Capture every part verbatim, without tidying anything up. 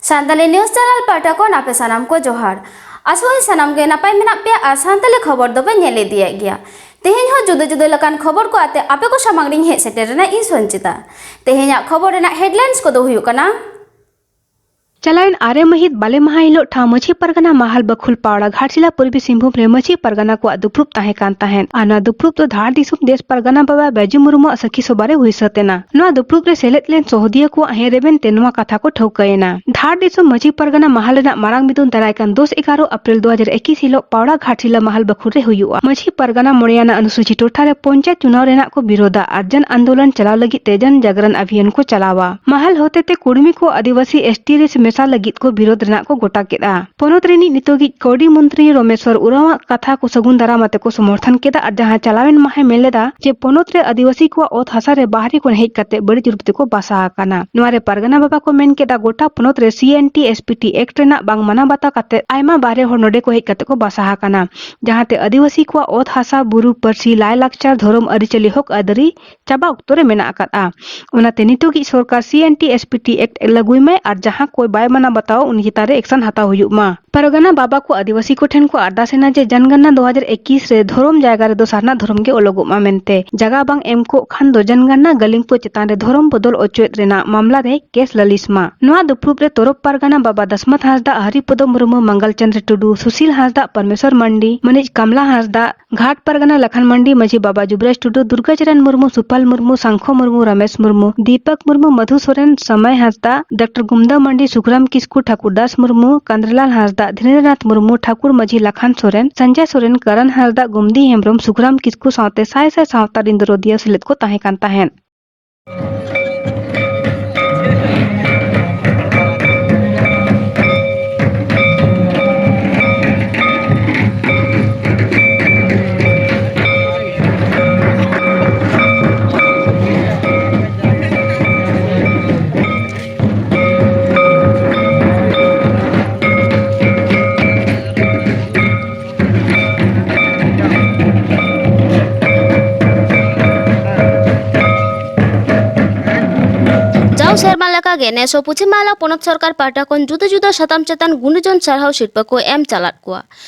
Santali news channel ᱯᱟᱦᱴᱟ ᱠᱷᱚᱱ ᱟᱯᱮ ᱥᱟᱱᱟᱢ ᱠᱚ ᱡᱚᱦᱟᱨ᱾ ᱟᱥᱚᱜ ᱟᱹᱧ ᱥᱟᱱᱟᱢ ᱜᱮ ᱱᱟᱯᱟᱭ ᱢᱮᱱᱟᱜ ᱯᱮᱭᱟ ᱟᱨ ᱥᱟᱱᱛᱟᱞᱤ ᱠᱷᱚᱵᱚᱨ ᱫᱚᱯᱮ ᱧᱮᱞ ᱤᱫᱤᱭᱮᱫ ᱜᱮᱭᱟ᱾ ᱛᱮᱦᱮᱧ ᱦᱚᱸ ᱡᱩᱫᱟᱹ ᱡᱩᱫᱟᱹ ᱞᱮᱠᱟᱱ ᱠᱷᱚᱵᱚᱨ ᱠᱚ ᱟᱛᱮ ᱟᱯᱮ ᱠᱚ ᱥᱟᱢᱟᱝ ᱨᱤᱧ ᱦᱮᱡ ᱥᱮᱴᱮᱨ ᱮᱱᱟ ᱤᱧ ᱥᱚᱧᱪᱤᱛᱟ᱾ ᱛᱮᱦᱮᱧᱟᱜ ᱠᱷᱚᱵᱚᱨ ᱨᱮᱱᱟᱜ ᱦᱮᱰᱞᱟᱭᱤᱱᱥ ᱠᱚᱫᱚ ᱦᱩᱭᱩᱜ ᱠᱟᱱᱟ᱾ ᱪᱟᱞᱟᱣᱮᱱ ᱟᱨᱮ ᱢᱟᱹᱦᱤᱛ ᱵᱟᱞᱮ ᱢᱟᱦᱟ ᱦᱤᱞᱳᱜ ᱴᱷᱟᱶ ᱢᱟᱹᱡᱷᱤ ᱯᱟᱨᱜᱟᱱᱟ ᱢᱟᱦᱟᱞ ᱵᱟᱹᱠᱷᱩᱞ ᱯᱟᱣᱲᱟ ᱜᱷᱟᱴᱥᱤᱞᱟ ᱯᱩᱨᱵᱤ ᱥᱤᱝᱵᱷᱩᱢ ᱨᱮ ᱢᱟᱹᱡᱷᱤ ᱯᱟᱨᱜᱟᱱᱟ ᱠᱚᱣᱟᱜ ᱫᱩᱯᱲᱩᱵ ᱛᱟᱦᱮᱸ ᱠᱟᱱ ᱛᱟᱦᱮᱸᱫ᱾ ᱟᱨ ᱱᱚᱣᱟ ᱫᱩᱯᱲᱩᱵ ᱫᱚ ᱫᱷᱟᱲ ᱫᱤᱥᱚᱢ ᱫᱮᱥ ᱯᱟᱨᱜᱟᱱᱟ ᱵᱟᱵᱟ ᱵᱟᱹᱡᱩ ᱢᱩᱨᱢᱩᱣᱟᱜ ᱥᱟᱹᱠᱷᱤ ᱥᱚᱵᱷᱟ ᱨᱮ ᱦᱩᱭ ᱥᱟᱹᱛ ᱮᱱᱟ᱾ ᱱᱚᱣᱟ ᱫᱩᱯᱲᱩᱵ ᱨᱮ ᱥᱮᱞᱮᱫ ᱞᱮᱱ ᱥᱚᱦᱚᱫᱤᱭᱟᱹ ᱠᱚᱣᱟᱜ ᱦᱮᱸ ᱨᱮᱵᱮᱱ ᱛᱮ ᱱᱚᱣᱟ ᱠᱟᱛᱷᱟ ᱠᱚ ᱴᱷᱟᱹᱣᱠᱟᱹᱭᱮᱱᱟ᱾ ᱫᱷᱟᱲ ᱫᱤᱥᱚᱢ ᱢᱟᱹᱡᱷᱤ ᱯᱟᱨᱜᱟᱱᱟ ᱢᱟᱦᱟᱞ ᱨᱮᱱᱟᱜ ᱢᱟᱨᱟᱝ ᱢᱤᱫᱩᱱ ᱫᱟᱨᱟᱭ ᱠᱟᱱ ᱫᱚᱥ ᱮᱜᱟᱨᱚ ᱟᱯᱨᱤᱞ ᱫᱩ ᱦᱟᱡᱟᱨ ᱮᱠᱤᱥ ᱦᱤᱞᱳᱜ ᱯᱟᱣᱲᱟ ᱜᱷᱟᱴᱥᱤᱞᱟ ᱢᱟᱦᱟᱞ ᱵᱟᱹᱠᱷᱩᱞ ᱨᱮ ᱦᱩᱭᱩᱜᱼᱟ᱾ ᱢᱟᱹᱡᱷᱤ ᱯᱟᱨᱜᱟᱱᱟ ᱢᱚᱬᱮ ᱟᱱᱟᱜ ᱚᱱᱩᱥᱩᱪᱤ ᱴᱚᱴᱷᱟ ᱨᱮ ᱯᱚᱧᱪᱟᱭᱮᱛ ᱪᱩᱱᱟᱣ ᱨᱮᱱᱟᱜ ᱠᱚ ᱵᱤᱨᱳᱫᱟ ᱟᱨ ᱡᱚᱱ ᱟᱱᱫᱳᱞᱚᱱ ᱪᱟᱞᱟᱣ ᱞᱟᱹᱜᱤᱫ ᱛᱮ ᱡᱚᱱ ᱡᱟᱜᱽᱨᱚᱱ ᱚᱵᱷᱤᱭᱟᱱ ᱠᱚ ᱪᱟᱞᱟᱣᱟ᱾ ᱢᱟᱦᱟᱞ ᱦᱚᱛᱮᱛᱮ ᱠᱩᱲᱢᱤ ᱠᱚ ᱟᱹᱫᱤᱵᱟᱹᱥᱤ ᱮᱥ ᱴᱤ ᱨᱮ ᱢᱮᱥᱟ ᱞᱟᱹᱜᱤᱫ ᱠᱚ ᱵᱤᱨᱳᱫ ᱨᱮᱱᱟᱜ ᱠᱚ ᱜᱚᱴᱟ ᱠᱮᱫᱼᱟ᱾ ᱯᱚᱱᱚᱛ ᱨᱤᱱᱤᱡ ᱱᱤᱛᱚᱜᱤᱡ ᱠᱟᱹᱣᱰᱤ ᱢᱚᱱᱛᱨᱤ ᱨᱚᱢᱮᱥᱣᱚᱨ ᱩᱨᱟᱣᱟᱜ ᱠᱟᱛᱷᱟ ᱠᱚ ᱥᱟᱹᱜᱩᱱ ᱫᱟᱨᱟᱢ ᱟᱛᱮ ᱠᱚ ᱥᱚᱢᱚᱨᱛᱷᱚᱱ ᱠᱮᱫᱟ ᱟᱨ ᱡᱟᱦᱟᱸ ᱪᱟᱞᱟᱣᱮᱱ ᱢᱟᱦᱟᱭ ᱢᱮᱱ ᱞᱮᱫᱟ ᱡᱮ ᱯᱚᱱᱚᱛ ᱨᱮ ᱟᱹᱫᱤᱵᱟᱹᱥᱤ ᱠᱚᱣᱟᱜ ᱚᱛ ᱦᱟᱥᱟ ᱨᱮ ᱵᱟᱦᱨᱮ ᱠᱷᱚᱱ ᱦᱮᱡ ᱠᱟᱛᱮ ᱵᱟᱹᱲᱤᱡ ᱨᱩᱯ ᱛᱮᱠᱚ ᱵᱟᱥᱟ ᱟᱠᱟᱱᱟ᱾ ᱱᱚᱣᱟ ᱨᱮ ᱯᱟᱨᱜᱟᱱᱟ ᱵᱟᱵᱟ ᱠᱚ ᱢᱮᱱ ᱠᱮᱫᱟ ᱜᱚᱴᱟ ᱯᱚᱱᱚᱛ ᱨᱮ C N T S P T act ᱨᱮᱱᱟᱜ ᱵᱟᱝ ᱢᱟᱱᱟᱣ ᱵᱟᱛᱟᱣ ᱠᱟᱛᱮ ᱟᱭᱢᱟ ᱵᱟᱦᱨᱮ ᱦᱚᱲ ᱱᱚᱰᱮ ᱠᱚ ᱦᱮᱡ ᱠᱟᱛᱮ ᱠᱚ ᱵᱟᱥᱟ ᱟᱠᱟᱱᱟ, ᱡᱟᱦᱟᱸᱛᱮ ᱟᱹᱫᱤᱵᱟᱹᱥᱤ ᱠᱚᱣᱟᱜ ᱚᱛ ᱦᱟᱥᱟ, ᱵᱩᱨᱩ, ᱯᱟᱹᱨᱥᱤ, ᱞᱟᱭᱞᱟᱠᱪᱟᱨ, ᱫᱷᱚᱨᱚᱢ, ᱟᱹᱨᱤᱪᱟᱹᱞᱤ, ᱦᱚᱠ ᱟᱹᱭᱫᱟᱹᱨᱤ ᱪᱟᱵᱟ ᱚᱠᱛᱚ ᱨᱮ ᱢᱮᱱᱟᱜ ᱟᱠᱟᱫᱼᱟ᱾ ᱚᱱᱟᱛᱮ ᱱᱤᱛᱚᱜᱤᱡ ᱥᱚᱨᱠᱟᱨ C N T S P T act ᱞᱟᱹᱜᱩᱭ ᱢᱟᱭ ᱟᱨ ᱡᱟᱦᱟᱸ ᱠᱚᱭ ᱵᱟᱭ ᱢᱟᱱᱟᱣ ᱵᱟᱛᱟᱣᱟ ᱩᱱᱤ ᱪᱮᱛᱟᱱ ᱨᱮ ᱮᱠᱥᱚᱱ ᱦᱟᱛᱟᱣ ᱦᱩᱭᱩᱜ ᱢᱟ᱾ ᱯᱟᱨᱜᱟᱱᱟ ᱵᱟᱵᱟ ᱠᱚ ᱟᱹᱫᱤᱵᱟᱹᱥᱤ ᱠᱚᱴᱷᱮᱱ ᱠᱚ ᱟᱨᱫᱟᱥ ᱮᱱᱟ ᱡᱮ ᱡᱚᱱᱜᱚᱱᱱᱟ ᱫᱩ ᱦᱟᱡᱟᱨ ᱮᱠᱤᱥ ᱨᱮ ᱫᱷᱚᱨᱚᱢ ᱡᱟᱭᱜᱟ ᱨᱮᱫᱚ ᱥᱟᱨᱱᱟ ᱫᱷᱚᱨᱚᱢ ᱜᱮ ᱚᱞᱚᱜᱚᱜ ᱢᱟ ᱢᱮᱱᱛᱮ᱾ ᱡᱟᱜᱟ ᱵᱟᱝ ᱮᱢ ᱠᱚᱜ ᱠᱷᱟᱱ ᱫᱚ ᱡᱚᱱᱜᱚᱱᱱᱟ ᱜᱟᱹᱞᱤᱢ ᱠᱚ ᱪᱮᱛᱟᱱ ᱨᱮ ᱫᱷᱚᱨᱚᱢ ᱵᱚᱫᱚᱞ ᱚᱪᱚᱭᱮᱫ ᱨᱮᱱᱟᱜ ᱢᱟᱢᱞᱟ ᱨᱮ ᱠᱮᱥ ᱞᱟᱹᱞᱤᱥ ᱢᱟ᱾ ᱱᱚᱣᱟ ᱫᱩᱯᱲᱩᱵ ᱨᱮ ᱛᱚᱨᱚᱯ ᱯᱟᱨᱜᱟᱱᱟ ᱵᱟᱵᱟ ᱫᱟᱥᱢᱟᱛ ᱦᱟᱸᱥᱫᱟᱜ, ᱦᱟᱨᱤᱯᱚᱫᱚ ᱢᱩᱨᱢᱩ, ᱢᱚᱝᱜᱚᱞ ᱪᱚᱸᱫᱽᱨᱚ ᱴᱩᱰᱩ, ᱥᱩᱥᱤᱞ ᱦᱟᱸᱥᱫᱟᱜ, ᱯᱚᱨᱢᱮᱥᱣᱚᱨ ᱢᱟᱱᱰᱤ, ᱢᱟᱹᱱᱤᱡ ᱠᱟᱢᱞᱟ ᱦᱟᱸᱥᱫᱟᱜ, ᱜᱷᱟᱴ ᱯᱟᱨᱜᱟᱱᱟ ᱞᱟᱠᱷᱟᱱ ᱢᱟᱱᱰᱤ, ᱢᱟᱹᱡᱷᱤ ᱵᱟᱵᱟ ᱡᱩᱵᱽᱨᱟᱡᱽ ᱴᱩᱰᱩ, ᱫᱩᱨᱜᱟᱪᱚᱨᱚᱱ ᱢᱩᱨᱢᱩ, ᱥᱩᱯᱟᱞ ᱢᱩᱨᱢᱩ, ᱥᱟᱝᱠᱷᱚ ᱢᱩᱨᱢᱩ, ᱨᱟᱢᱮᱥ ᱢᱩᱨᱢᱩ, ᱫᱤᱯᱚᱠ ᱢᱩᱨᱢᱩ, ᱢᱚᱫᱷᱩ ᱥᱚᱨᱮᱱ, ᱥᱟᱢᱟᱭ ᱦᱟᱸᱥᱫᱟ, ᱰᱚᱠᱴᱚᱨ ᱜᱩᱢᱫᱟ ᱢᱟᱱᱰᱤ, ᱥᱩᱠᱷᱨᱟᱢ ᱠᱤᱥᱠᱩ, ᱴᱷᱟᱠᱩᱨ ᱫᱟᱥ ᱢᱩᱨᱢᱩ, ᱠᱟᱱᱫᱨᱤᱞᱟᱞ ᱦᱟᱸᱥᱫᱟ, ᱫᱷᱤᱨᱮᱱᱫᱨᱚᱱᱟᱛᱷ ᱢᱩᱨᱢᱩ, ᱴᱷᱟᱠᱩᱨ ᱢᱟᱹᱡᱷᱤ ᱞᱟᱠᱷᱟᱱ ᱥᱚᱨᱮᱱ, ᱥᱚᱧᱡᱚᱭ ᱥᱚᱨᱮᱱ, ᱠᱟᱨᱟᱱ ᱦᱟᱸᱥᱫᱟ, ᱜᱩᱢᱫᱤ ᱦᱮᱢᱵᱨᱚᱢ, ᱥᱩᱠᱷᱨᱟᱢ ᱠᱤᱥᱠᱩ ᱥᱟᱶᱛᱮ ᱥᱟᱭ ᱥᱟᱭ ᱥᱟᱶᱛᱟ ᱨᱤᱱ ᱫᱚᱨᱚᱫᱤᱭᱟᱹ ᱥᱮᱞᱮᱫ ᱠᱚ ᱛᱟᱦᱮᱸ ᱠᱟᱱ ᱛᱟᱦᱮᱸᱫ᱾ ᱡᱟᱣ ᱥᱮᱨᱢᱟ ᱞᱮᱠᱟ ᱜᱮ ᱱᱮᱥ ᱦᱚᱸ ᱯᱚᱪᱷᱤᱢ ᱵᱟᱝᱞᱟ ᱯᱚᱱᱚᱛ ᱥᱚᱨᱠᱟᱨ ᱯᱟᱦᱴᱟ ᱠᱷᱚᱱ ᱡᱩᱫᱟᱹ ᱡᱩᱫᱟᱹ ᱥᱟᱛᱟᱢ ᱪᱮᱛᱟᱱ ᱜᱩᱱᱤᱡᱚᱱ ᱥᱟᱨᱦᱟᱣ ᱥᱤᱨᱯᱟᱹ ᱠᱚ ᱮᱢ ᱪᱟᱞᱟᱫ ᱠᱚᱣᱟ᱾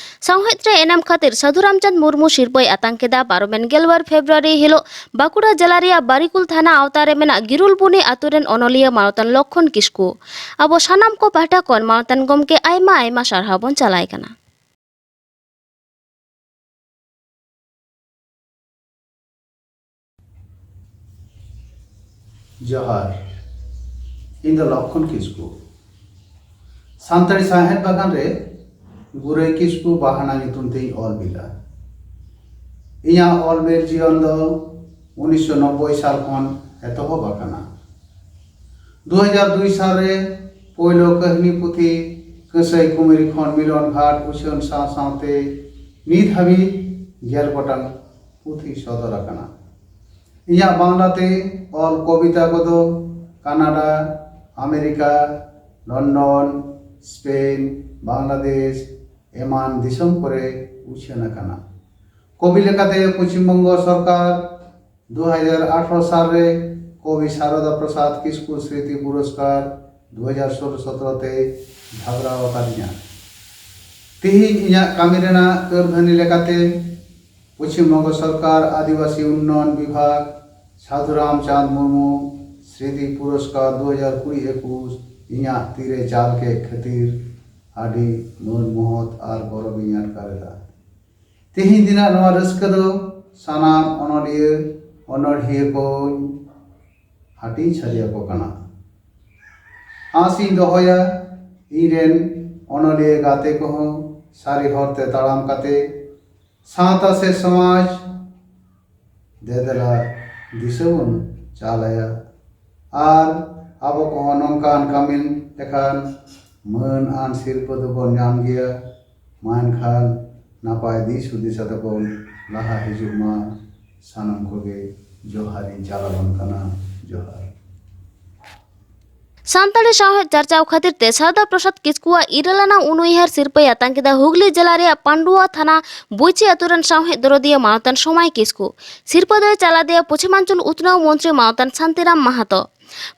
ᱥᱟᱶᱦᱮᱫ ᱨᱮ ᱮᱱᱮᱢ ᱠᱷᱟᱹᱛᱤᱨ ᱥᱟᱹᱫᱷᱩ ᱨᱟᱢᱪᱟᱸᱫᱽ ᱢᱩᱨᱢᱩ ᱥᱤᱨᱯᱟᱹᱭ ᱟᱛᱟᱝ ᱠᱮᱫᱟ ᱯᱟᱨᱚᱢᱮᱱ ᱜᱮᱞᱵᱟᱨ ᱯᱷᱮᱵᱨᱩᱣᱟᱨᱤ ᱦᱤᱞᱳᱜ ᱵᱟᱸᱠᱩᱲᱟ ᱡᱮᱞᱟ ᱨᱮᱭᱟᱜ ᱵᱟᱨᱤᱠᱩᱞ ᱛᱷᱟᱱᱟ ᱟᱣᱛᱟ ᱨᱮ ᱢᱮᱱᱟᱜ ᱜᱤᱨᱩᱞᱵᱩᱱᱤ ᱟᱛᱳ ᱨᱮᱱ ᱚᱱᱚᱞᱤᱭᱟᱹ ᱢᱟᱱᱚᱛᱟᱱ ᱞᱚᱠᱠᱷᱚᱱ ᱠᱤᱥᱠᱩ᱾ ᱟᱵᱚ ᱥᱟᱱᱟᱢ ᱠᱚ ᱯᱟᱦᱴᱟ ᱠᱷᱚᱱ ᱢᱟᱱᱚᱛᱟᱱ ᱜᱚᱢᱠᱮ ᱟᱭᱢᱟ ᱟᱭᱢᱟ ᱥᱟᱨᱦᱟᱣ ᱵᱚᱱ ᱪᱟᱞᱟᱭ ᱠᱟᱱᱟ᱾ ᱡᱚᱦᱟᱨ, ᱤᱧ ᱫᱚ ᱞᱚᱠᱠᱷᱚᱱ ᱠᱤᱥᱠᱩ᱾ ᱥᱟᱱᱛᱟᱲᱤ ᱥᱟᱶᱦᱮᱫ ᱵᱟᱜᱟᱱ ᱨᱮ ᱜᱩᱨᱟᱹᱭ ᱠᱤᱥᱠᱩ ᱵᱟᱦᱟᱱᱟ ᱧᱩᱛᱩᱢ ᱛᱮᱧ ᱚᱞ ᱵᱤᱞᱟ᱾ ᱤᱧᱟᱹᱜ ᱚᱞ ᱵᱮᱞ ᱡᱤᱭᱚᱱ ᱫᱚ ᱩᱱᱤᱥᱥᱚ ᱱᱚᱵᱵᱳᱭ ᱥᱟᱞ ᱠᱷᱚᱱ ᱮᱛᱚᱦᱚᱵ ᱟᱠᱟᱱᱟ᱾ ᱫᱩ ᱦᱟᱡᱟᱨ ᱫᱩᱭ ᱥᱟᱞ ᱨᱮ ᱯᱳᱭᱞᱳ ᱠᱟᱹᱦᱱᱤ ᱯᱩᱛᱷᱤ ᱠᱟᱹᱥᱟᱹᱭ ᱠᱩᱢᱤᱨ ᱠᱷᱚᱱ ᱢᱤᱞᱚᱱ ᱜᱷᱟᱴ ᱩᱪᱷᱟᱹᱱ ᱥᱟᱶ ᱥᱟᱶᱛᱮ ᱱᱤᱛ ᱦᱟᱹᱵᱤᱡ ᱜᱮᱞ ᱜᱚᱴᱟᱝ ᱯᱩᱛᱷᱤ ᱥᱚᱫᱚᱨ ᱟᱠᱟᱱᱟ᱾ ᱤᱧᱟᱹᱜ ᱵᱟᱝᱞᱟᱛᱮ ᱚᱞ ᱠᱚᱵᱤᱛᱟ ᱠᱚᱫᱚ Canada, America, London, Spain, Bangladesh ᱮᱢᱟᱱ ᱫᱤᱥᱚᱢ ᱠᱚᱨᱮ ᱩᱪᱷᱟᱹᱱ ᱟᱠᱟᱱᱟ᱾ ᱠᱚᱵᱤ ᱞᱮᱠᱟᱛᱮ ᱯᱚᱪᱷᱤᱢ ᱵᱚᱝᱜᱚ ᱥᱚᱨᱠᱟᱨ ᱫᱩ ᱦᱟᱡᱟᱨ ᱟᱴᱷᱨᱚ ᱥᱟᱞ ᱨᱮ ᱠᱚᱵᱤ ᱥᱟᱨᱚᱫᱟ ᱯᱨᱚᱥᱟᱫᱽ ᱠᱤᱥᱠᱩ ᱥᱢᱨᱤᱛᱤ ᱯᱩᱨᱚᱥᱠᱟᱨ ᱫᱩ ᱦᱟᱡᱟᱨ ᱥᱳᱞᱳ ᱥᱚᱛᱨᱚ ᱛᱮᱭ ᱡᱷᱟᱵᱽᱨᱟᱣ ᱟᱠᱟᱫᱤᱧᱟ᱾ ᱛᱮᱦᱮᱧ ᱤᱧᱟᱹᱜ ᱠᱟᱹᱢᱤ ᱨᱮᱱᱟᱜ ᱠᱟᱹᱨᱫᱷᱟᱹᱱᱤ ᱞᱮᱠᱟᱛᱮ ᱯᱚᱪᱷᱤᱢ ᱵᱚᱝᱜᱚ ᱥᱚᱨᱠᱟᱨ ᱟᱹᱫᱤᱵᱟᱹᱥᱤ ᱩᱱᱱᱚᱭᱚᱱ ᱵᱤᱵᱷᱟᱜᱽ ᱥᱟᱫᱷᱩ ᱨᱟᱢᱪᱟᱸᱫᱽ ᱢᱩᱨᱢᱩ ᱥᱢᱨᱤᱛᱤ ᱯᱩᱨᱚᱥᱠᱟᱨ ᱫᱩ ᱦᱟᱡᱟᱨ ᱠᱩᱲᱤ ᱮᱠᱩᱥ ᱤᱧᱟᱹᱜ ᱛᱤᱨᱮ ᱪᱟᱞ ᱠᱮᱫ ᱠᱷᱟᱹᱛᱤᱨ ᱟᱹᱰᱤ ᱢᱟᱹᱱ ᱢᱚᱦᱚᱛ ᱟᱨ ᱜᱚᱨᱚᱵ ᱤᱧ ᱟᱴᱠᱟᱨ ᱮᱫᱟ᱾ ᱛᱮᱦᱮᱧ ᱫᱤᱱᱟᱜ ᱱᱚᱣᱟ ᱨᱟᱹᱥᱠᱟᱹ ᱫᱚ ᱥᱟᱱᱟᱢ ᱚᱱᱚᱞᱤᱭᱟᱹ ᱚᱱᱚᱲᱦᱤᱭᱟᱹ ᱠᱚᱧ ᱦᱟᱹᱴᱤᱧ ᱥᱟᱹᱨᱤ ᱟᱠᱚ ᱠᱟᱱᱟ᱾ ᱟᱸᱥ ᱤᱧ ᱫᱚᱦᱚᱭᱟ ᱤᱧ ᱨᱮᱱ ᱚᱱᱚᱞᱤᱭᱟᱹ ᱜᱟᱛᱮ ᱠᱚᱦᱚᱸ ᱥᱟᱹᱨᱤ ᱦᱚᱨ ᱛᱮ ᱛᱟᱲᱟᱢ ᱠᱟᱛᱮ ᱥᱟᱶᱛᱟ ᱥᱮ ᱥᱚᱢᱟᱡᱽ ᱫᱮᱫᱮᱞᱟ ᱫᱤᱥᱟᱹ ᱵᱚᱱ ᱪᱟᱞ ᱟᱭᱟ᱾ ᱟᱨ ᱟᱵᱚ ᱠᱚᱦᱚᱸ ᱱᱚᱝᱠᱟᱱ ᱠᱟᱹᱢᱤ ᱞᱮᱠᱷᱟᱱ ᱢᱟᱹᱱ ᱟᱱ ᱥᱤᱨᱯᱟᱹ ᱫᱚᱵᱚᱱ ᱧᱟᱢ ᱜᱮᱭᱟ᱾ ᱢᱟ ᱮᱱᱠᱷᱟᱱ ᱱᱟᱯᱟᱭ ᱫᱤᱥ ᱦᱩᱫᱤᱥ ᱟᱛᱮ ᱵᱚᱱ ᱞᱟᱦᱟ ᱦᱤᱡᱩᱜ ᱢᱟ᱾ ᱥᱟᱱᱟᱢ ᱠᱚᱜᱮ ᱡᱚᱦᱟᱨ ᱤᱧ ᱪᱟᱞ ᱟᱵᱚᱱ ᱠᱟᱱᱟ᱾ ᱡᱚᱦᱟᱨ᱾ ᱥᱟᱱᱛᱟᱲᱤ ᱥᱟᱶᱦᱮᱫ ᱪᱟᱨᱪᱟᱣ ᱠᱷᱟᱹᱛᱤᱨ ᱛᱮ ᱥᱟᱨᱫᱟ ᱯᱨᱚᱥᱟᱫᱽ ᱠᱤᱥᱠᱩᱣᱟᱜ ᱤᱨᱟᱹᱞ ᱟᱱᱟᱜ ᱩᱱᱩᱭᱦᱟᱹᱨ ᱥᱤᱨᱯᱟᱹᱭ ᱟᱛᱟᱝ ᱠᱮᱫᱟ ᱦᱩᱜᱽᱞᱤ ᱡᱮᱞᱟ ᱨᱮᱭᱟᱜ ᱯᱟᱱᱰᱩᱣᱟ ᱛᱷᱟᱱᱟ ᱵᱩᱭᱪᱤ ᱟᱛᱳ ᱨᱮᱱ ᱥᱟᱶᱦᱮᱫ ᱫᱚᱨᱚᱫᱤᱭᱟᱹ ᱢᱟᱱᱚᱛᱟᱱ ᱥᱚᱢᱟᱭ ᱠᱤᱥᱠᱩ᱾ ᱥᱤᱨᱯᱟᱹ ᱫᱚᱭ ᱪᱟᱞ ᱟᱫᱮᱭᱟ ᱯᱚᱪᱷᱤᱢᱟᱧᱪᱚᱞ ᱩᱛᱱᱟᱹᱣ ᱢᱚᱱᱛᱨᱤ ᱢᱟᱱᱚᱛᱟᱱ ᱥᱟᱱᱛᱤᱨᱟᱢ ᱢᱟᱦᱟᱛᱚ᱾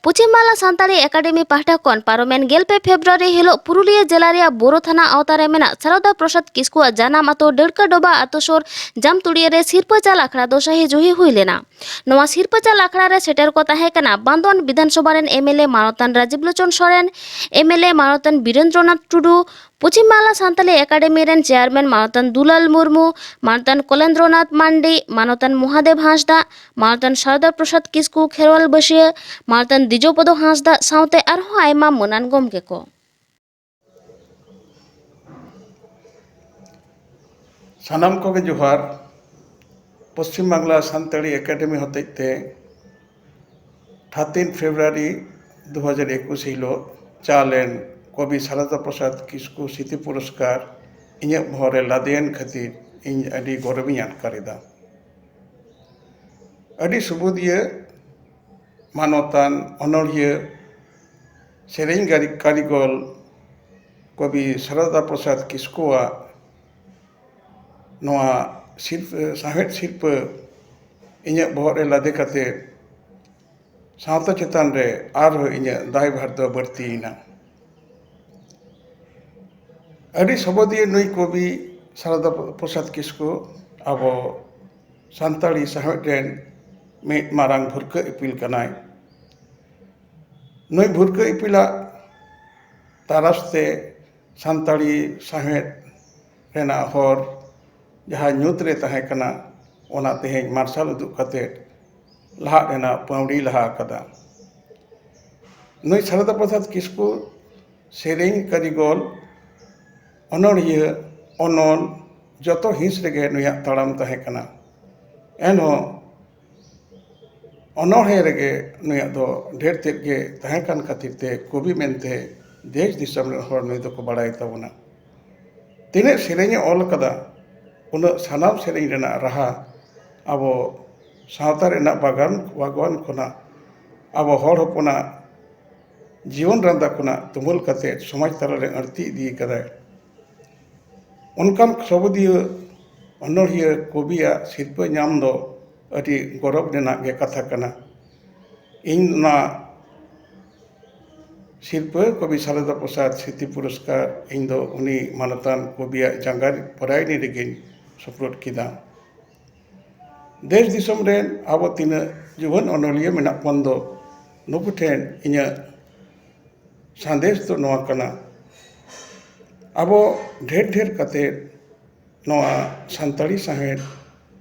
ᱯᱚᱪᱷᱤᱢ ᱵᱟᱝᱞᱟ ᱥᱟᱱᱛᱟᱲᱤ ᱮᱠᱟᱰᱮᱢᱤ ᱯᱟᱦᱴᱟ ᱠᱷᱚᱱ ᱯᱟᱨᱚᱢᱮᱱ ᱜᱮᱞ ᱯᱮ ᱯᱷᱮᱵᱽᱨᱩᱣᱟᱨᱤ ᱦᱤᱞᱚᱜ ᱯᱩᱨᱩᱞᱤᱭᱟᱹ ᱡᱮᱞᱟ ᱨᱮᱭᱟᱜ ᱵᱳᱨᱳ ᱛᱷᱟᱱᱟ ᱟᱣᱛᱟ ᱨᱮ ᱢᱮᱱᱟᱜ ᱥᱟᱨᱚᱫᱟ ᱯᱨᱚᱥᱟᱫᱽ ᱠᱤᱥᱠᱩᱣᱟᱜ ᱡᱟᱱᱟᱢ ᱟᱛᱳ ᱰᱟᱹᱲᱠᱟᱹ ᱰᱚᱵᱟ ᱟᱛᱳ ᱥᱩᱨ ᱡᱟᱢᱛᱩᱲᱤᱭᱟᱹ ᱨᱮ ᱥᱤᱨᱯᱟᱹ ᱪᱟᱞ ᱟᱠᱷᱲᱟ ᱫᱚ ᱥᱟᱹᱦᱤ ᱡᱩᱦᱤ ᱦᱩᱭ ᱞᱮᱱᱟ᱾ ᱱᱚᱣᱟ ᱥᱤᱨᱯᱟᱹ ᱪᱟᱞ ᱟᱠᱷᱲᱟ ᱨᱮ ᱥᱮᱴᱮᱨ ᱠᱚ ᱛᱟᱦᱮᱸ ᱠᱟᱱᱟ ᱵᱟᱱᱫᱚᱣᱟᱱ ᱵᱤᱫᱷᱟᱱ ᱥᱚᱵᱷᱟ ᱨᱮᱱ ᱮᱢ ᱮᱞ ᱮ ᱢᱟᱱᱚᱛᱟᱱ Rajib Lochan Soren, M L A ᱢᱟᱱᱚᱛᱟᱱ ᱵᱤᱨᱮᱱᱫᱨᱚᱱᱟᱛᱷ ᱴᱩᱰᱩ, ᱯᱚᱪᱷᱤᱢ ᱵᱟᱝᱞᱟ ᱥᱟᱱᱛᱟᱞᱤ ᱮᱠᱟᱰᱮᱢᱤ ᱨᱮᱱ ᱪᱮᱭᱟᱨᱢᱮᱱ ᱢᱟᱱᱚᱛᱟᱱ ᱫᱩᱞᱟᱞ ᱢᱩᱨᱢᱩ, ᱢᱟᱱᱚᱛᱟᱱ ᱠᱚᱞᱮᱱᱫᱨᱚᱱᱟᱛᱷ ᱢᱟᱱᱰᱤ, ᱢᱟᱱᱚᱛᱟᱱ ᱢᱚᱦᱟᱫᱮᱵ ᱦᱟᱸᱥᱫᱟ, ᱢᱟᱱᱚᱛᱟᱱ ᱥᱟᱨᱚᱫᱟ ᱯᱨᱚᱥᱟᱫᱽ ᱠᱤᱥᱠᱩ ᱠᱷᱮᱨᱣᱟᱞ ᱵᱟᱹᱥᱭᱟᱹ, ᱢᱟᱱᱚᱛᱟᱱ ᱫᱤᱡᱚᱯᱚᱫᱚ ᱦᱟᱸᱥᱫᱟ ᱥᱟᱶᱛᱮ ᱟᱨᱦᱚᱸ ᱟᱭᱢᱟ ᱢᱟᱹᱱᱟᱱ ᱜᱚᱢᱠᱮ ᱠᱚ᱾ ᱥᱟᱱᱟᱢ ᱠᱚᱜᱮ ᱡᱚᱦᱟᱨ᱾ ᱯᱚᱥᱪᱤᱢ ᱵᱟᱝᱞᱟ ᱥᱟᱱᱛᱟᱲᱤ ᱮᱠᱟᱰᱮᱢᱤ ᱦᱚᱛᱮᱡ ᱛᱮ ᱛᱷᱟᱨᱴᱤᱱ ᱯᱷᱮᱵᱽᱨᱩᱣᱟᱨᱤ ᱫᱩ ᱦᱟᱡᱟᱨ ᱮᱠᱩᱥ ᱦᱤᱞᱳᱜ ᱪᱟᱞ ᱮᱱ ᱠᱚᱵᱤ ᱥᱟᱨᱚᱫᱟ ᱯᱨᱚᱥᱟᱫᱽ ᱠᱤᱥᱠᱩ ᱥᱨᱤᱛᱤ ᱯᱩᱨᱚᱥᱠᱟᱨ ᱤᱧᱟᱹᱜ ᱵᱚᱦᱚᱜ ᱨᱮ ᱞᱟᱫᱮᱭᱮᱱ ᱠᱷᱟᱹᱛᱤᱨ ᱤᱧ ᱟᱹᱰᱤ ᱜᱚᱨᱚᱵᱤᱧ ᱟᱴᱠᱟᱨ ᱮᱫᱟ᱾ ᱟᱹᱰᱤ ᱥᱩᱵᱩᱫᱤᱭᱟᱹ, ᱢᱟᱱᱚᱛᱟᱱ, ᱚᱱᱚᱬᱦᱤᱭᱟᱹ, ᱥᱮᱨᱮᱧ ᱜᱟᱨᱤ-, ᱠᱟᱹᱨᱤᱜᱚᱞ ᱠᱚᱵᱤ ᱥᱟᱨᱚᱫᱟ ᱯᱨᱚᱥᱟᱫᱽ ᱠᱤᱥᱠᱩᱣᱟᱜ ᱱᱚᱣᱟ ᱥᱤᱨᱯᱟᱹ, ᱥᱟᱶᱦᱮᱫ ᱥᱤᱨᱯᱟᱹ ᱤᱧᱟᱹᱜ ᱵᱚᱦᱚᱜ ᱨᱮ ᱞᱟᱫᱮ ᱠᱟᱛᱮ ᱥᱟᱶᱛᱟ ᱪᱮᱛᱟᱱ ᱨᱮ ᱟᱨᱦᱚᱸ ᱤᱧᱟᱹᱜ ᱫᱟᱭᱵᱷᱟᱨ ᱫᱚ ᱵᱟᱹᱲᱛᱤᱭᱮᱱᱟ᱾ ᱟᱹᱰᱤ ᱥᱚᱵᱚᱫᱤᱭᱟᱹ ᱱᱩᱭ ᱠᱚᱵᱤ ᱥᱟᱨᱚᱫᱟ ᱯᱨᱚᱥᱟᱫᱽ ᱠᱤᱥᱠᱩ ᱟᱵᱚ ᱥᱟᱱᱛᱟᱲᱤ ᱥᱟᱶᱦᱮᱫ ᱨᱮᱱ ᱢᱤᱫ ᱢᱟᱨᱟᱝ ᱵᱷᱩᱨᱠᱟᱹ ᱤᱯᱤᱞ ᱠᱟᱱᱟᱭ᱾ ᱱᱩᱭ ᱵᱷᱩᱨᱠᱟᱹ ᱤᱯᱤᱞᱟᱜ ᱛᱟᱨᱟᱥ ᱛᱮ ᱥᱟᱱᱛᱟᱲᱤ ᱥᱟᱶᱦᱮᱫ ᱨᱮᱱᱟᱜ ᱦᱚᱨ ᱡᱟᱦᱟᱸ ᱧᱩᱛ ᱨᱮ ᱛᱟᱦᱮᱸ ᱠᱟᱱᱟ, ᱚᱱᱟ ᱛᱮᱦᱮᱧ ᱢᱟᱨᱥᱟᱞ ᱩᱫᱩᱜ ᱠᱟᱛᱮ ᱞᱟᱦᱟᱜ ᱨᱮᱱᱟᱜ ᱯᱟᱹᱣᱲᱤ ᱞᱟᱦᱟ ᱟᱠᱟᱫᱟ᱾ ᱱᱩᱭ ᱥᱟᱨᱚᱫᱟ ᱯᱨᱚᱥᱟᱫᱽ ᱠᱤᱥᱠᱩ ᱥᱮᱨᱮᱧ ᱠᱟᱹᱨᱤᱜᱚᱞ, ᱚᱱᱚᱬᱦᱤᱭᱟᱹ, ᱚᱱᱚᱞ, ᱡᱚᱛᱚ ᱦᱤᱸᱥ ᱨᱮᱜᱮ ᱱᱩᱭᱟᱜ ᱛᱟᱲᱟᱢ ᱛᱟᱦᱮᱸ ᱠᱟᱱᱟ᱾ ᱮᱱᱦᱚᱸ ᱚᱱᱚᱬᱦᱮ ᱨᱮᱜᱮ ᱱᱩᱭᱟᱜ ᱫᱚ ᱰᱷᱮᱨ ᱛᱮᱫ ᱜᱮ ᱛᱟᱦᱮᱸ ᱠᱟᱱ ᱠᱷᱟᱹᱛᱤᱨ ᱛᱮ ᱠᱚᱵᱤ ᱢᱮᱱᱛᱮ ᱫᱮᱥ ᱫᱤᱥᱚᱢ ᱨᱮᱱ ᱦᱚᱲ ᱱᱩᱭ ᱫᱚᱠᱚ ᱵᱟᱲᱟᱭ ᱛᱟᱵᱚᱱᱟ᱾ ᱛᱤᱱᱟᱹᱜ ᱥᱮᱨᱮᱧᱮ ᱚᱞ ᱠᱟᱫᱟ, ᱩᱱᱟᱹᱜ ᱥᱟᱱᱟᱢ ᱥᱮᱨᱮᱧ ᱨᱮᱱᱟᱜ ᱨᱟᱦᱟ ᱟᱵᱚ ᱥᱟᱶᱛᱟ ᱨᱮᱱᱟᱜ ᱵᱟᱜᱟᱱ, ᱵᱟᱜᱽᱣᱟᱱ ᱠᱷᱚᱱᱟᱜ ᱟᱵᱚ ᱦᱚᱲ ᱦᱚᱯᱚᱱᱟᱜ ᱡᱤᱭᱚᱱ ᱨᱟᱸᱫᱟ ᱠᱷᱚᱱᱟᱜ ᱛᱩᱢᱟᱹᱞ ᱠᱟᱛᱮ ᱥᱚᱢᱟᱡᱽ ᱛᱟᱞᱟᱨᱮ ᱟᱹᱲᱛᱤ ᱤᱫᱤ ᱠᱟᱫᱟᱭ᱾ ᱚᱱᱠᱟᱱ ᱥᱚᱵᱚᱫᱤᱭᱟᱹ ᱚᱱᱚᱬᱦᱤᱭᱟᱹ ᱠᱚᱵᱤᱭᱟᱜ ᱥᱤᱨᱯᱟᱹ ᱧᱟᱢ ᱫᱚ ᱟᱹᱰᱤ ᱜᱚᱨᱚᱵᱽ ᱨᱮᱱᱟᱜ ᱜᱮ ᱠᱟᱛᱷᱟ ᱠᱟᱱᱟ᱾ ᱤᱧ ᱚᱱᱟ ᱥᱤᱨᱯᱟᱹ ᱠᱚᱵᱤ ᱥᱟᱨᱚᱫᱟ ᱯᱨᱚᱥᱟᱫᱽ ᱥᱨᱤᱛᱤ ᱯᱩᱨᱚᱥᱠᱟᱨ ᱤᱧ ᱫᱚ ᱩᱱᱤ ᱢᱟᱱᱚᱛᱟᱱ ᱠᱚᱵᱤᱭᱟᱜ ᱡᱟᱸᱜᱟ ᱯᱚᱨᱟᱭᱱᱤ ᱨᱮᱜᱮᱧ ᱥᱩᱯᱨᱩᱫ ᱠᱮᱫᱟ᱾ ᱫᱮᱥ ᱫᱤᱥᱚᱢ ᱨᱮᱱ ᱟᱵᱚ ᱛᱤᱱᱟᱹᱜ ᱡᱩᱣᱟᱹᱱ ᱚᱱᱚᱞᱤᱭᱟᱹ ᱢᱮᱱᱟᱜ ᱵᱚᱱ ᱫᱚ, ᱱᱩᱠᱩ ᱴᱷᱮᱱ ᱤᱧᱟᱹᱜ ᱥᱟᱸᱫᱮᱥ ᱫᱚ ᱱᱚᱣᱟ ᱠᱟᱱᱟ, ᱟᱵᱚ ᱰᱷᱮᱨ ᱰᱷᱮᱨ ᱠᱟᱛᱮ ᱱᱚᱣᱟ ᱥᱟᱱᱛᱟᱲᱤ ᱥᱟᱶᱦᱮᱫ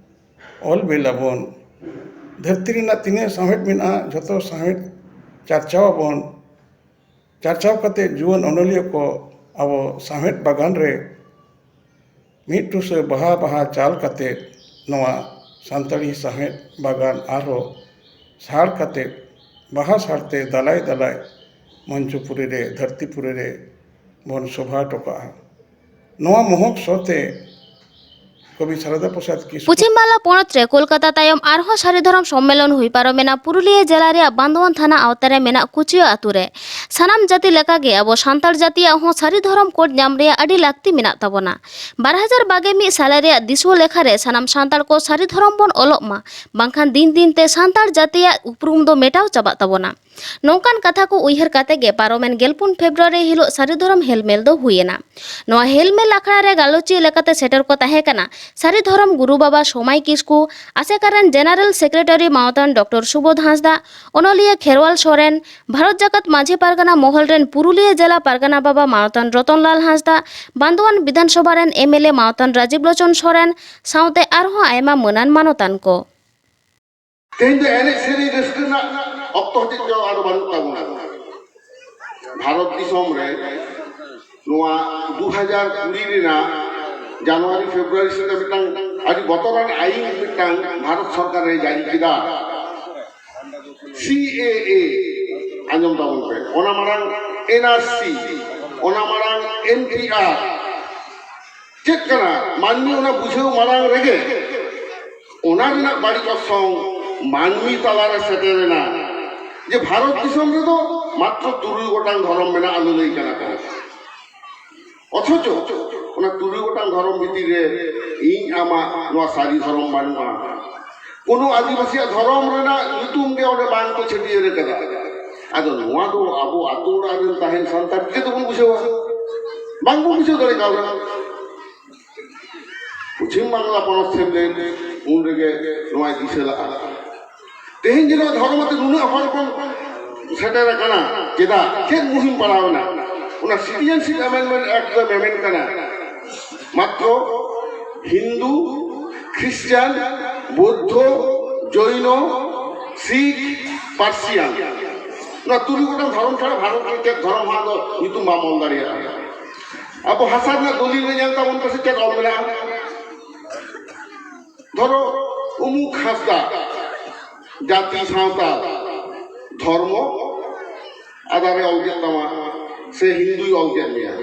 ᱚᱞ ᱵᱮᱞ ᱟᱵᱚᱱ᱾ ᱫᱷᱟᱹᱨᱛᱤ ᱨᱮᱱᱟᱜ ᱛᱤᱱᱟᱹᱜ ᱥᱟᱶᱦᱮᱫ ᱢᱮᱱᱟᱜᱼᱟ, ᱡᱷᱚᱛᱚ ᱥᱟᱶᱦᱮᱫ ᱪᱟᱨᱪᱟᱣ ᱟᱵᱚᱱ᱾ ᱪᱟᱨᱪᱟᱣ ᱠᱟᱛᱮ ᱡᱩᱣᱟᱹᱱ ᱚᱱᱚᱞᱤᱭᱟᱹ ᱠᱚ ᱟᱵᱚ ᱥᱟᱶᱦᱮᱫ ᱵᱟᱜᱟᱱ ᱨᱮ ᱢᱤᱫ ᱴᱩᱥᱟᱹ ᱵᱟᱦᱟ ᱵᱟᱦᱟ ᱪᱟᱞ ᱠᱟᱛᱮ ᱱᱚᱣᱟ ᱥᱟᱱᱛᱟᱲᱤ ᱥᱟᱶᱦᱮᱫ ᱵᱟᱜᱟᱱ ᱟᱨᱦᱚᱸ ᱥᱟᱲ ᱠᱟᱛᱮ, ᱵᱟᱦᱟ ᱥᱟᱲᱛᱮ ᱫᱟᱞᱟᱭ ᱫᱟᱞᱟᱭ ᱢᱚᱧᱪᱚᱯᱩᱨᱤ ᱨᱮ, ᱫᱷᱟᱹᱨᱛᱤᱯᱩᱨᱤ ᱨᱮ ᱵᱚᱱ ᱥᱚᱵᱷᱟ ᱦᱚᱴᱚ ᱠᱟᱜᱼᱟ᱾ ᱱᱚᱣᱟ ᱢᱚᱦᱚᱠ ᱥᱚᱛᱮ ᱠᱚᱵᱤ ᱥᱟᱨᱚᱫᱟ ᱯᱨᱚᱥᱟᱫᱽ ᱠᱤᱥᱠᱩ᱾ ᱯᱚᱪᱷᱤᱢ ᱵᱟᱝᱞᱟ ᱯᱚᱱᱚᱛ ᱨᱮ ᱠᱳᱞᱠᱟᱛᱟ ᱛᱟᱭᱚᱢ ᱟᱨᱦᱚᱸ ᱥᱟᱹᱨᱤ ᱫᱷᱚᱨᱚᱢ ᱥᱚᱢᱢᱮᱞᱚᱱ ᱦᱩᱭ ᱯᱟᱨᱚᱢᱮᱱᱟ ᱯᱩᱨᱩᱞᱤᱭᱟᱹ ᱡᱮᱞᱟ ᱨᱮᱭᱟᱜ ᱵᱟᱱᱫᱣᱟᱱ ᱛᱷᱟᱱᱟ ᱟᱣᱛᱟ ᱨᱮ ᱢᱮᱱᱟᱜ ᱠᱩᱪᱤᱭᱟᱹ ᱟᱛᱳ ᱨᱮ᱾ ᱥᱟᱱᱟᱢ ᱡᱟᱹᱛᱤ ᱞᱮᱠᱟᱜᱮ ᱟᱵᱚ ᱥᱟᱱᱛᱟᱲ ᱡᱟᱹᱛᱤᱭᱟᱜ ᱦᱚᱸ ᱥᱟᱹᱨᱤ ᱫᱷᱚᱨᱚᱢ ᱠᱳᱰ ᱧᱟᱢ ᱨᱮᱭᱟᱜ ᱟᱹᱰᱤ ᱞᱟᱹᱠᱛᱤ ᱢᱮᱱᱟᱜ ᱛᱟᱵᱚᱱᱟ᱾ ᱵᱟᱨ ᱦᱟᱡᱟᱨ ᱵᱟᱜᱮ ᱢᱤᱫ ᱥᱟᱞᱮ ᱨᱮᱭᱟᱜ ᱫᱤᱥᱩᱣᱟᱹ ᱞᱮᱠᱷᱟ ᱨᱮ ᱥᱟᱱᱟᱢ ᱥᱟᱱᱛᱟᱲ ᱠᱚ ᱥᱟᱹᱨᱤ ᱫᱷᱚᱨᱚᱢ ᱵᱚᱱ ᱚᱞᱚᱜ ᱢᱟ, ᱵᱟᱝᱠᱷᱟᱱ ᱫᱤᱱ ᱫᱤᱱ ᱛᱮ ᱥᱟᱱᱛᱟᱲ ᱡᱟᱹᱛᱤᱭᱟᱜ ᱩᱯᱨᱩᱢ ᱫᱚ ᱢᱮᱴᱟᱣ ᱪᱟᱵᱟᱜ ᱛᱟᱵᱚᱱᱟ᱾ ᱱᱚᱝᱠᱟᱱ ᱠᱟᱛᱷᱟ ᱠᱚ ᱩᱭᱦᱟᱹᱨ ᱠᱟᱛᱮ ᱜᱮ ᱯᱟᱨᱚᱢᱮᱱ ᱜᱮᱞᱯᱩᱱ ᱯᱷᱮᱵᱽᱨᱩᱣᱟᱨᱤ ᱦᱤᱞᱳᱜ ᱥᱟᱹᱨᱤ ᱫᱷᱚᱨᱚᱢ ᱦᱮᱞᱢᱮᱞ ᱫᱚ ᱦᱩᱭᱮᱱᱟ᱾ ᱱᱚᱣᱟ ᱦᱮᱞᱢᱮᱞ ᱟᱠᱷᱲᱟ ᱨᱮ ᱜᱟᱞᱚᱪᱤᱭᱟᱹ ᱞᱮᱠᱟᱛᱮ ᱥᱮᱴᱮᱨ ᱠᱚ ᱛᱟᱦᱮᱸ ᱠᱟᱱᱟ ᱥᱟᱹᱨᱤ ᱫᱷᱚᱨᱚᱢ ᱜᱩᱨᱩ ᱵᱟᱵᱟ ᱥᱚᱢᱟᱭ ᱠᱤᱥᱠᱩ, ᱟᱥᱮᱠᱟ ᱨᱮᱱ ᱡᱮᱱᱟᱨᱮᱞ ᱥᱮᱠᱨᱮᱴᱟᱨᱤ ᱢᱟᱣᱛᱟᱱ ᱰᱚᱠᱴᱚᱨ ᱥᱩᱵᱳᱫᱷ ᱦᱟᱸᱥᱫᱟ, ᱚᱱᱚᱞᱤᱭᱟᱹ ᱠᱷᱮᱨᱣᱟᱞ ᱥᱚᱨᱮᱱ, ᱵᱷᱟᱨᱚᱛ ᱡᱟᱠᱟᱛ ᱢᱟᱹᱡᱷᱤ ᱯᱟᱨᱜᱟᱱᱟ ᱢᱚᱦᱚᱞ ᱨᱮᱱ ᱯᱩᱨᱩᱞᱤᱭᱟᱹ ᱡᱮᱞᱟ ᱯᱟᱨᱜᱟᱱᱟ ᱵᱟᱵᱟ ᱢᱟᱣᱛᱟᱱ ᱨᱚᱛᱚᱱᱞᱟᱞ ᱦᱟᱸᱥᱫᱟ, ᱵᱟᱱᱫᱣᱟᱱ ᱵᱤᱫᱷᱟᱱ ᱥᱚᱵᱷᱟ ᱨᱮᱱ ᱮᱢ ᱮᱞ ᱮ ᱢᱟᱣᱛᱟᱱ ᱨᱟᱡᱤᱵ ᱞᱳᱪᱚᱱ ᱥᱚᱨᱮᱱ ᱥᱟᱶᱛᱮ ᱟᱨᱦᱚᱸ ᱟᱭᱢᱟ ᱢᱟᱹᱱᱟᱱ ᱢᱟᱱᱚᱛᱟᱱ ᱠᱚ᱾ ᱛᱮᱦᱮᱧ ᱫᱚ ᱮᱱᱮᱡ ᱥᱮᱨᱮᱧ ᱨᱟᱹᱥᱠᱟᱹ ᱨᱮᱱᱟᱜ ᱚᱠᱛᱚ ᱦᱚᱛᱮᱡ ᱛᱮ ᱟᱫᱚ ᱵᱟᱹᱱᱩᱜ ᱛᱟᱵᱚᱱᱟ᱾ ᱵᱷᱟᱨᱚᱛ ᱫᱤᱥᱚᱢ ᱨᱮ ᱱᱚᱣᱟ ᱫᱩ ᱦᱟᱡᱟᱨ ᱠᱩᱲᱤ ᱨᱮᱱᱟᱜ ᱡᱟᱱᱩᱣᱟᱨᱤ ᱯᱷᱮᱵᱽᱨᱩᱣᱟᱨᱤ ᱥᱮᱫ ᱨᱮ ᱢᱤᱫᱴᱟᱝ ᱟᱹᱰᱤ ᱵᱚᱛᱚᱨᱟᱱ ᱟᱹᱭᱤᱱ ᱢᱤᱫᱴᱟᱝ ᱵᱷᱟᱨᱚᱛ ᱥᱚᱨᱠᱟᱨ ᱮ ᱡᱟᱹᱨᱤ ᱠᱮᱫᱟ, ᱥᱤ ᱮ ᱮ᱾ ᱟᱸᱡᱚᱢ ᱛᱟᱵᱚᱱ ᱯᱮ, ᱚᱱᱟ ᱢᱟᱲᱟᱝ ᱮᱱ ᱟᱨ ᱥᱤ, ᱚᱱᱟ ᱢᱟᱲᱟᱝ ᱮᱱ ᱯᱤ ᱟᱨ᱾ ᱪᱮᱫ ᱠᱟᱱᱟ? ᱢᱟᱹᱱᱢᱤ ᱚᱱᱟ ᱵᱩᱡᱷᱟᱹᱣ ᱢᱟᱲᱟᱝ ᱨᱮᱜᱮ ᱚᱱᱟ ᱨᱮᱱᱟᱜ ᱵᱟᱹᱲᱤᱡ ᱚᱨᱥᱚᱝ ᱢᱟᱹᱱᱢᱤ ᱛᱟᱞᱟᱨᱮ ᱥᱮᱴᱮᱨᱮᱱᱟ, ᱡᱮ ᱵᱷᱟᱨᱚᱛ ᱫᱤᱥᱚᱢ ᱨᱮᱫᱚ ᱢᱟᱛᱨᱚ ᱛᱩᱨᱩᱭ ᱜᱚᱴᱟᱝ ᱫᱷᱚᱨᱚᱢ ᱢᱮᱱᱟᱜᱼᱟ, ᱞᱟᱹᱞᱟᱹᱭ ᱠᱟᱱᱟ ᱠᱚ᱾ ᱚᱛᱷᱚᱪᱚ ᱚᱱᱟ ᱛᱩᱨᱩᱭ ᱜᱚᱴᱟᱝ ᱫᱷᱚᱨᱚᱢ ᱵᱷᱤᱛᱤᱨ ᱨᱮ ᱤᱧ ᱟᱢᱟᱜ ᱱᱚᱣᱟ ᱥᱟᱹᱨᱤ ᱫᱷᱚᱨᱚᱢ ᱵᱟᱹᱱᱩᱜᱼᱟ᱾ ᱠᱳᱱᱳ ᱟᱹᱫᱤᱵᱟᱹᱥᱤᱭᱟᱜ ᱫᱷᱚᱨᱚᱢ ᱨᱮᱱᱟᱜ ᱧᱩᱛᱩᱢ ᱜᱮ ᱚᱸᱰᱮ ᱵᱟᱝ ᱠᱚ ᱪᱷᱟᱹᱴᱭᱟᱹᱨ ᱟᱠᱟᱫᱟ᱾ ᱟᱫᱚ ᱱᱚᱣᱟ ᱫᱚ ᱟᱵᱚ ᱟᱛᱳ ᱚᱲᱟᱜ ᱨᱮᱱ ᱛᱟᱦᱮᱱ ᱥᱟᱱᱛᱟᱲ ᱪᱤᱠᱟᱹ ᱛᱮᱵᱚᱱ ᱵᱩᱡᱷᱟᱹᱣᱟ? ᱵᱟᱝ ᱵᱚᱱ ᱵᱩᱡᱷᱟᱹᱣ ᱫᱟᱲᱮ ᱠᱟᱣᱫᱟ᱾ ᱯᱚᱪᱷᱤᱢ ᱵᱟᱝᱞᱟ ᱯᱚᱱᱚᱛ ᱥᱮᱢᱞᱮᱫ ᱩᱱ ᱨᱮᱜᱮ ᱱᱚᱣᱟᱭ ᱫᱤᱥᱟᱹ ᱞᱟᱜᱼᱟ᱾ ᱛᱮᱦᱮᱧ ᱡᱮ ᱱᱚᱣᱟ ᱫᱷᱚᱨᱚᱢ ᱟᱛᱮ ᱱᱩᱱᱟᱹᱜ ᱦᱚᱲ ᱵᱚᱱ ᱥᱮᱴᱮᱨ ᱟᱠᱟᱱᱟ, ᱪᱮᱫᱟᱜ? ᱪᱮᱫ ᱢᱩᱦᱤᱢ ᱯᱟᱲᱟᱣ ᱮᱱᱟ? ᱚᱱᱟ Citizenship Amendment Act ᱫᱚ ᱢᱮᱢᱮᱱ ᱠᱟᱱᱟ ᱢᱟᱛᱨᱚ ᱦᱤᱱᱫᱩ, ᱠᱷᱨᱤᱥᱪᱟᱱ, ᱵᱳᱫᱽᱫᱷᱚ, ᱡᱚᱭᱱᱚ, ᱥᱤᱠᱷ, ᱯᱟᱨᱥᱤᱭᱟᱱ, ᱱᱚᱣᱟ ᱛᱩᱨᱩᱭ ᱜᱚᱴᱟᱝ ᱫᱷᱚᱨᱚᱢ ᱪᱷᱟᱲᱟ ᱵᱷᱟᱨᱚᱛ ᱨᱮ ᱪᱮᱫ ᱫᱷᱚᱨᱚᱢ ᱦᱚᱸ ᱟᱫᱚ ᱧᱩᱛᱩᱢ ᱵᱟᱢ ᱚᱞ ᱫᱟᱲᱮᱭᱟᱜᱼᱟ᱾ ᱟᱵᱚ ᱦᱟᱥᱟ ᱨᱮᱱᱟᱜ ᱫᱚᱞᱤᱞ ᱨᱮ ᱧᱮᱞ ᱛᱟᱵᱚᱱ ᱯᱮᱥᱮ ᱪᱮᱫ ᱚᱞ ᱢᱮᱱᱟᱜᱼᱟ᱾ ᱫᱷᱚᱨᱚ ᱩᱢᱩᱠ ᱦᱟᱸᱥᱫᱟ ᱡᱟᱹᱛᱤ ᱥᱟᱶᱛᱟ ᱫᱷᱚᱨᱢᱚ ᱟᱫᱟᱨᱮ ᱚᱞ ᱠᱮᱫ ᱛᱟᱢᱟ ᱥᱮ ᱦᱤᱱᱫᱩᱭ ᱚᱞ ᱠᱮᱫ ᱢᱮᱭᱟ᱾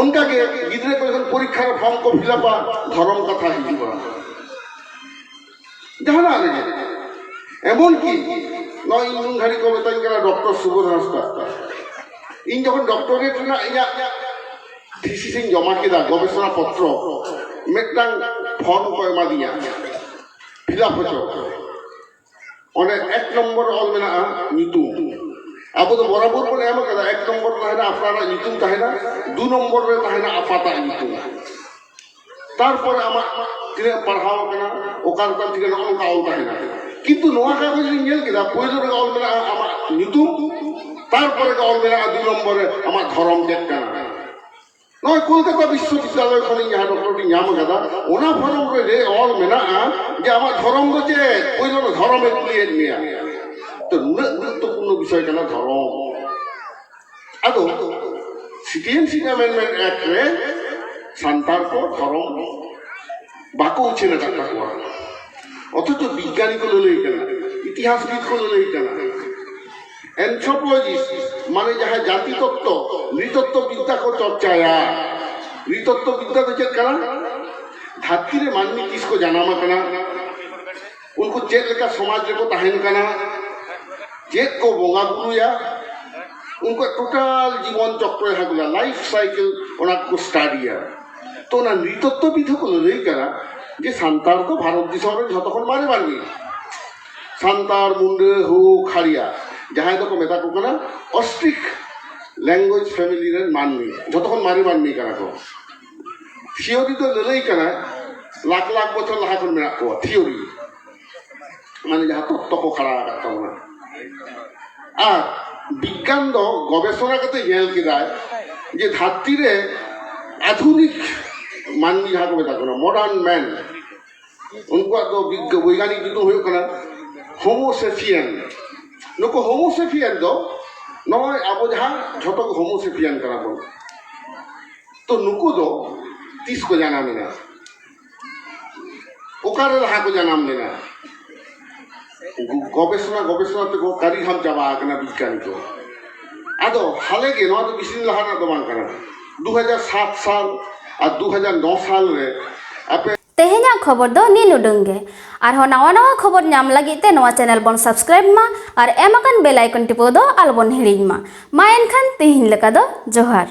ᱚᱱᱠᱟᱜᱮ ᱜᱤᱫᱽᱨᱟᱹ ᱠᱚ ᱡᱚᱠᱷᱚᱱ ᱯᱚᱨᱤᱠᱠᱷᱟ ᱨᱮ ᱯᱷᱚᱨᱢ ᱠᱚ ᱯᱷᱤᱞᱟᱯᱟ, ᱫᱷᱚᱨᱚᱢ ᱠᱟᱛᱷᱟ ᱦᱤᱡᱩᱜᱼᱟ᱾ ᱡᱟᱦᱟᱱᱟᱜ ᱨᱮᱜᱮ, ᱮᱢᱚᱱ ᱠᱤ ᱱᱚᱜᱼᱚᱭ ᱤᱧ ᱱᱩᱱ ᱜᱷᱟᱹᱲᱤᱡ ᱠᱚ ᱢᱮᱛᱟᱧ ᱠᱟᱱᱟ ᱰᱚᱠᱴᱚᱨ ᱥᱩᱵᱳᱫᱷ ᱦᱟᱸᱥᱫᱟ, ᱤᱧ ᱡᱚᱠᱷᱚᱱ ᱰᱚᱠᱴᱚᱨᱮᱴ ᱨᱮᱱᱟᱜ ᱤᱧᱟᱹᱜ ᱛᱷᱤᱥᱤᱥ ᱤᱧ ᱡᱚᱢᱟ ᱠᱮᱫᱟ, ᱜᱚᱵᱮᱥᱚᱱᱟ ᱯᱚᱛᱨᱚ, ᱢᱤᱫᱴᱟᱝ ᱯᱷᱚᱨᱢ ᱠᱚ ᱮᱢᱟᱫᱤᱧᱟ, ᱯᱷᱤᱞᱟᱯ ᱦᱚᱪᱚ᱾ ᱚᱸᱰᱮ ᱮᱠ ᱱᱚᱢᱵᱚᱨ ᱚᱞ ᱢᱮᱱᱟᱜᱼᱟ ᱧᱩᱛᱩᱢ᱾ ᱟᱵᱚ ᱫᱚ ᱵᱚᱨᱟᱵᱚᱨ ᱵᱚᱱ ᱮᱢ ᱟᱠᱟᱫᱟ, ᱮᱠ ᱱᱚᱢᱵᱚᱨ ᱛᱟᱦᱮᱱᱟ ᱟᱯᱱᱟᱨᱟᱜ ᱧᱩᱛᱩᱢ ᱛᱟᱦᱮᱱᱟ, ᱫᱩ ᱱᱚᱢᱵᱚᱨ ᱨᱮ ᱛᱟᱦᱮᱱᱟ ᱟᱯᱟᱛᱟᱜ ᱧᱩᱛᱩᱢ᱾ ᱛᱟᱨᱯᱚᱨᱮ ᱟᱢᱟᱜ ᱛᱤᱱᱟᱹᱜ ᱯᱟᱲᱦᱟᱣ ᱟᱠᱟᱱᱟ, ᱚᱠᱟ ᱨᱮᱛᱟᱢ ᱴᱷᱤᱠᱟᱹᱱᱟ, ᱱᱚᱜᱼᱚ ᱱᱚᱝᱠᱟ ᱚᱞ ᱛᱟᱦᱮᱱᱟ᱾ ᱠᱤᱱᱛᱩ ᱱᱚᱣᱟ ᱠᱟᱜᱚᱡᱽ ᱨᱤᱧ ᱧᱮᱞ ᱠᱮᱫᱟ, ᱯᱳᱭᱞᱳ ᱨᱮᱜᱮ ᱚᱞ ᱢᱮᱱᱟᱜᱼᱟ ᱟᱢᱟᱜ ᱧᱩᱛᱩᱢ, ᱛᱟᱨᱯᱚᱨᱮ ᱜᱮ ᱚᱞ ᱢᱮᱱᱟᱜᱼᱟ ᱫᱩ ᱱᱚᱢᱵᱚᱨ ᱨᱮ ᱟᱢᱟᱜ ᱫᱷᱚᱨᱚᱢ ᱪᱮᱫ ᱠᱟᱱᱟ᱾ ᱱᱚᱜᱼᱚᱭ ᱠᱳᱞᱠᱟᱛᱟ ᱵᱤᱥᱥᱚᱵᱤᱫᱽᱫᱟᱞᱚᱭ ᱠᱷᱚᱱᱤᱧ ᱡᱟᱦᱟᱸ ᱰᱚᱠᱴᱚᱨᱮᱴ ᱤᱧ ᱧᱟᱢ ᱟᱠᱟᱫᱟ, ᱚᱱᱟ ᱯᱷᱚᱨᱢ ᱨᱮ ᱡᱮ ᱚᱞ ᱢᱮᱱᱟᱜᱼᱟ ᱡᱮ ᱟᱢᱟᱜ ᱫᱷᱚᱨᱚᱢ ᱫᱚ ᱪᱮᱫ, ᱯᱳᱭᱞᱳ ᱨᱮ ᱫᱷᱚᱨᱚᱢᱮ ᱠᱩᱞᱤᱭᱮᱫ ᱢᱮᱭᱟ᱾ ᱛᱚ ᱱᱩᱱᱟᱹᱜ ᱜᱩᱨᱩᱛᱛᱚᱯᱩᱨᱱᱚ ᱵᱤᱥᱚᱭ ᱠᱟᱱᱟ ᱫᱷᱚᱨᱚᱢ᱾ ᱟᱫᱚ Citizenship Amendment Act ᱨᱮ ᱥᱟᱱᱛᱟᱲ ᱠᱚ ᱫᱷᱚᱨᱚᱢ ᱵᱟᱠᱚ ᱩᱪᱷᱟᱹᱱ ᱟᱠᱟᱫ ᱛᱟᱠᱚᱣᱟ, ᱚᱛᱷᱚᱪᱚ ᱵᱤᱜᱽᱜᱟᱱᱤ ᱠᱚ ᱞᱟᱹᱞᱟᱹᱭ ᱠᱟᱱᱟ, ᱤᱛᱤᱦᱟᱥᱵᱤᱫ ᱠᱚ ᱞᱟᱹᱞᱟᱹᱭ ᱠᱟᱱᱟ, anthropologist ᱢᱟᱱᱮ ᱡᱟᱦᱟᱸᱭ ᱡᱟᱹᱛᱤ ᱛᱚᱛᱛᱚ, ᱱᱨᱤᱛᱚᱛᱛᱚ ᱵᱤᱫᱽᱫᱟ ᱠᱚ ᱪᱚᱨᱪᱟᱭᱟ᱾ ᱱᱨᱤᱛᱚᱛᱛᱚ ᱵᱤᱫᱽᱫᱟ ᱫᱚ ᱪᱮᱫ ᱠᱟᱱᱟ? ᱫᱷᱟᱹᱨᱛᱤ ᱨᱮ ᱢᱟᱹᱱᱢᱤ ᱛᱤᱥ ᱠᱚ ᱡᱟᱱᱟᱢ ᱟᱠᱟᱱᱟ, ᱩᱱᱠᱩ ᱪᱮᱫ ᱞᱮᱠᱟ ᱥᱚᱢᱟᱡᱽ ᱨᱮᱠᱚ ᱛᱟᱦᱮᱱ ᱠᱟᱱᱟ, ᱪᱮᱫ ᱠᱚ ᱵᱚᱸᱜᱟ ᱵᱩᱨᱩᱭᱟ, ᱩᱱᱠᱩᱣᱟᱜ ᱴᱳᱴᱟᱞ ᱡᱤᱵᱚᱱ ᱪᱚᱠᱨᱚ, ᱡᱟᱦᱟᱸ ᱠᱚ ᱞᱟᱭᱤᱯᱷ ᱥᱟᱭᱠᱮᱞ, ᱚᱱᱟ ᱠᱚ ᱥᱴᱟᱰᱤᱭᱟ᱾ ᱛᱚ ᱚᱱᱟ ᱱᱨᱤᱛᱚᱛᱛᱚᱵᱤᱫ ᱦᱚᱸᱠᱚ ᱞᱟᱹᱞᱟᱹᱭ ᱠᱟᱱᱟ ᱡᱮ ᱥᱟᱱᱛᱟᱲ ᱫᱚ ᱵᱷᱟᱨᱚᱛ ᱫᱤᱥᱚᱢ ᱨᱮ ᱡᱷᱚᱛᱚ ᱠᱷᱚᱱ ᱢᱟᱨᱮ ᱢᱟᱹᱱᱢᱤ᱾ ᱥᱟᱱᱛᱟᱲ, ᱢᱩᱱᱰᱟᱹ, ᱦᱳ, ᱠᱷᱟᱲᱤᱭᱟ, ᱡᱟᱦᱟᱸᱭ ᱫᱚᱠᱚ ᱢᱮᱛᱟ ᱠᱚ ᱠᱟᱱᱟ ostrich language family ᱨᱮᱱ ᱢᱟᱹᱱᱢᱤ, ᱡᱷᱚᱛᱚ ᱠᱷᱚᱱ ᱢᱟᱨᱮ ᱢᱟᱹᱱᱢᱤ ᱠᱟᱱᱟ ᱠᱚ᱾ ᱛᱷᱤᱭᱳᱨᱤ ᱫᱚ ᱞᱟᱹᱞᱟᱹᱭ ᱠᱟᱱᱟ, ᱞᱟᱠᱷ ᱞᱟᱠᱷ ᱵᱚᱪᱷᱚᱨ ᱞᱟᱦᱟ ᱠᱷᱚᱱ ᱢᱮᱱᱟᱜ ᱠᱚᱣᱟ, ᱛᱷᱤᱭᱳᱨᱤ, ᱢᱟᱱᱮ ᱡᱟᱦᱟᱸ ᱛᱚᱛᱛᱚ ᱠᱚ ᱠᱷᱟᱲᱟ ᱟᱠᱟᱫ ᱛᱟᱵᱚᱱᱟ᱾ ᱟᱨ ᱵᱤᱜᱽᱜᱟᱱ ᱫᱚ ᱜᱚᱵᱮᱥᱚᱱᱟ ᱠᱟᱛᱮ ᱧᱮᱞ ᱠᱮᱫᱟᱭ ᱡᱮ ᱫᱷᱟᱹᱨᱛᱤ ᱨᱮ ᱟᱫᱷᱩᱱᱤᱠ ᱢᱟᱹᱱᱢᱤ, ᱡᱟᱦᱟᱸ ᱠᱚ ᱢᱮᱛᱟ ᱠᱚ ᱠᱟᱱᱟ modern man, ᱩᱱᱠᱩᱣᱟᱜ ᱫᱚ ᱵᱤᱜᱽᱜᱟᱹ ᱵᱳᱭᱜᱟᱱᱤᱠ ᱧᱩᱛᱩᱢ ᱦᱩᱭᱩᱜ ᱠᱟᱱᱟ Homo sapien᱾ ᱱᱩᱠᱩ Homo sapien ᱫᱚ ᱱᱚᱜᱼᱚᱭ ᱟᱵᱚ ᱡᱟᱦᱟᱸ ᱡᱷᱚᱛᱚ ᱜᱮ Homo sapien ᱠᱟᱱᱟ ᱵᱚᱱ᱾ ᱛᱚ ᱱᱩᱠᱩ ᱫᱚ ᱛᱤᱥ ᱠᱚ ᱡᱟᱱᱟᱢ ᱮᱱᱟ? ᱚᱠᱟᱨᱮ ᱞᱟᱦᱟ ᱠᱚ ᱡᱟᱱᱟᱢ ᱞᱮᱱᱟ? ᱜᱚᱵᱮᱥᱚᱱᱟ ᱜᱚᱵᱮᱥᱚᱱᱟ ᱛᱮᱠᱚ ᱠᱟᱹᱨᱤ ᱜᱷᱟᱢ ᱪᱟᱵᱟ ᱟᱠᱟᱱᱟ ᱵᱤᱜᱽᱜᱟᱱᱤ ᱠᱚ᱾ ᱟᱫᱚ ᱦᱟᱞᱮ ᱜᱮ, ᱱᱚᱣᱟ ᱫᱚ ᱵᱮᱥᱤ ᱫᱤᱱ ᱞᱟᱦᱟ ᱨᱮᱱᱟᱜ ᱫᱚ ᱵᱟᱝ ᱠᱟᱱᱟ, ᱫᱩ ᱦᱟᱡᱟᱨ ᱥᱟᱛ ᱥᱟᱞ ᱟᱨ ᱫᱩ ᱦᱟᱡᱟᱨ ᱱᱚ ᱥᱟᱞ ᱨᱮ ᱟᱯᱮ ᱛᱮᱦᱮᱧᱟᱜ ᱠᱷᱚᱵᱚᱨ ᱫᱚ ᱱᱤᱱ ᱩᱰᱟᱹᱝ ᱜᱮ᱾ ᱟᱨᱦᱚᱸ ᱱᱟᱣᱟ ᱱᱟᱣᱟ ᱠᱷᱚᱵᱚᱨ ᱧᱟᱢ ᱞᱟᱹᱜᱤᱫ ᱛᱮ ᱱᱚᱣᱟ ᱪᱮᱱᱮᱞ ᱵᱚᱱ ᱥᱟᱵᱥᱠᱨᱟᱭᱤᱵ ᱢᱟ ᱟᱨ ᱮᱢ ᱟᱠᱟᱱ ᱵᱮᱞ ᱟᱭᱠᱚᱱ ᱴᱤᱯᱟᱹᱣ ᱫᱚ ᱟᱞᱚᱵᱚᱱ ᱦᱤᱲᱤᱧ ᱢᱟ᱾ ᱢᱟ ᱮᱱᱠᱷᱟᱱ ᱛᱮᱦᱮᱧ ᱞᱮᱠᱟ ᱫᱚ ᱡᱚᱦᱟᱨ᱾